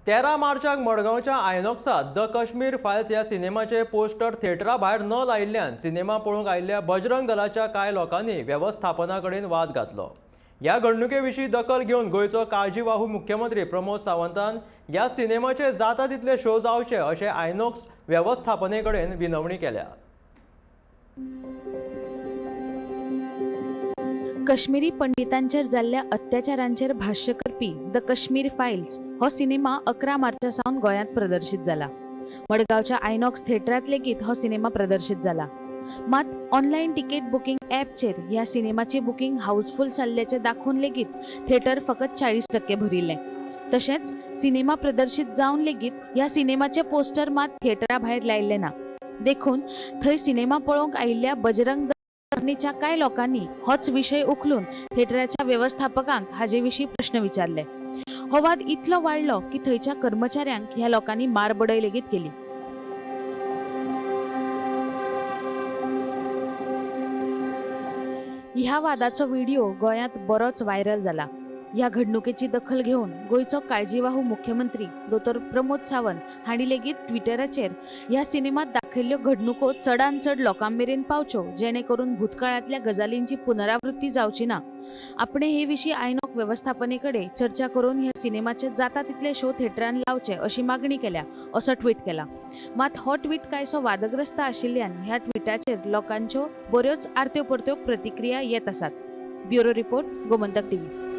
13 मार्चाक मडगांवच्या आयनॉक्सात the Kashmir files ह्या सिनेमाचे पोस्टर थिएटरा भायर न लायिल्ल्यान सिनेमा पळोवंक आयिल्ल्या बजरंग दलाच्या कांय लोकांनी वेवस्थापना कडेन वाद घातलो. ह्या घडणुके विशीं दखल घेवन गोंयचो काळजीवाहू मुख्यमंत्री प्रमोद सावंतान ह्या सिनेमाचे जाता तितले शो जावचे अशें आयनॉक्स वेवस्थापने कडेन विनवणी केल्या. कश्मीरी पंडितांचेर जाल्ल्या अत्याचारांचेर भाश्य करपी the Kashmir files हो सिनेमा 11 मार्चा सावन गोंयांत प्रदर्शीत जाला. मडगांवच्या आयनॉक्स थिएटरांत लेगीत हो सिनेमा प्रदर्शीत जाला. मात ऑनलायन तिकेट बुकींग ॲपचेर ह्या सिनेमाची बुकींग हाऊसफूल जाल्ल्याचें दाखोवन लेगीत थिएटर फकत 40% भरिल्लें. तशेंच सिनेमा प्रदर्शीत जावन लेगीत ह्या सिनेमाचे पोस्टर मात थिएटरा भायर लायिल्लें ना. देखून थंय सिनेमा पळोवंक आयिल्ल्या बजरंग दलाच्या कांय लोकांनी होच विशय उखलून थिएटराच्या वेवस्थापकांक हाजे विशीं प्रश्न विचारले. हो वाद इतलो वाडलो की थंयच्या कर्मचाऱ्यांक ह्या लोकांनी मारबडय लेगीत केली. ह्या वादाचो व्हिडिओ गोंयांत बरोच व्हायरल जाला. ह्या घडणुकेची दखल घेवन गोंयचो काळजीवाहू मुख्यमंत्री दोतोर प्रमोद सावंत हांणी लेगीत ट्विटराचेर ह्या सिनेमात दाखयल्ल्यो घडणुको चडान चड लोकां मेरेन पावच्यो, जेणे करून भूतकाळांतल्या गजालींची पुनरावृत्ती जावची ना. आपणे हे विशीं आयनॉक वेवस्थापने कडेन चर्चा करून ह्या सिनेमाचे जाता तितले शो थिएटरान लावचे अशी मागणी केल्या असो ट्वीट केला. मात हो ट्वीट कांयसो वादग्रस्त आशिल्ल्यान ह्या ट्विटाचेर लोकांच्यो बऱ्योच आरत्यो परत्यो प्रतिक्रिया येत आसात. Bureau report, Gomantak TV.